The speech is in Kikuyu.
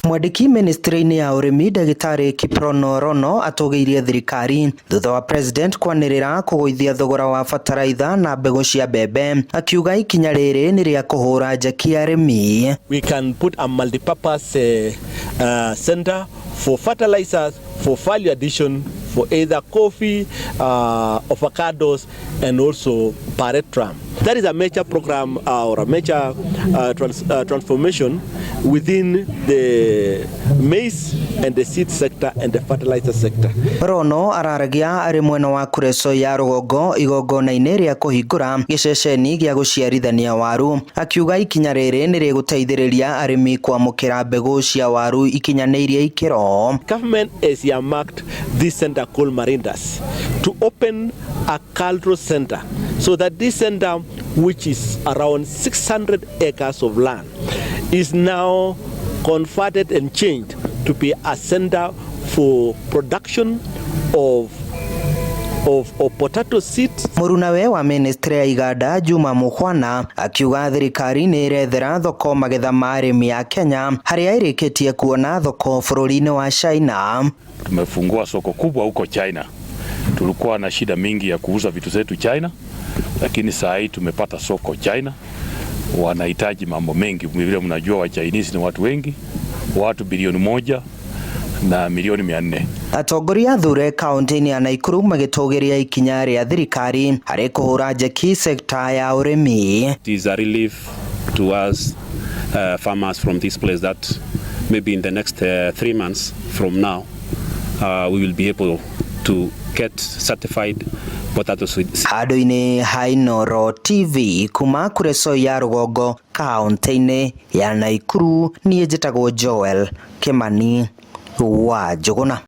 Mwandĩki ministry-inĩ ya ũrĩmi ndagĩtarĩ Kiprono Rono atũgĩirie thirikari thutha wa president kwanĩrĩra kũgũithia thogora wa bataraitha na mbegũ cia mbembe, akiuga ikinya rĩrĩ nĩ rĩa kũhũra njeki arĩmi. We can put a multipurpose center for fertilizers, for value addition, for either coffee, avocados, and also pyrethrum. That is a major program or a major transformation within the maize and the seed sector and the fertilizer sector. Rono araragia arĩ mwena wa Kuresoi ya rũgongo igongona-inĩ rĩa kũhingũra gĩceceni gĩa gũciarithania waru, akiuga ikinya rĩrĩ nĩ rĩgũteithĩrĩria arĩmi kwamũkĩra mbegũ cia waru ikinyanĩirie ikĩro. Government has earmarked this center called Marindas to open a cultural center so that this center, which is around 600 acres of land, is now converted and changed to be a center for production of potato seeds. Mũrunawe wa ministry ya iganda Juma Mukhwana akiuga thirikari nĩ ĩrethera thoko magetha ma arĩmi a Kenya, harĩa ĩrĩkĩtie kuona thoko bũrũri-inĩ wa China. Tumefungua soko kubwa huko China. Tulikuwa na shida mingi ya kuuza vitu zetu China, lakini saa hii tumepata soko China. Wanahitaji mambo mengi, vile mnajua wa Chinese ni watu wengi, watu 1.4 bilioni. Atongoria athure kaunti-inĩ ya Nakuru magĩtũgĩria ikinya rĩa thirikari harĩ kũhũra njeki sekta ya ũrĩmi. It is a relief to us farmers from this place that maybe in the next 3 months from now we will be able to get certified potato seeds. Handũ-inĩ ha Inooro TV kuma Kuresoi ya rũgongo kaunti-inĩ ya Nakuru, niĩ njĩtagwo Joel Kimani wa Njũgũna.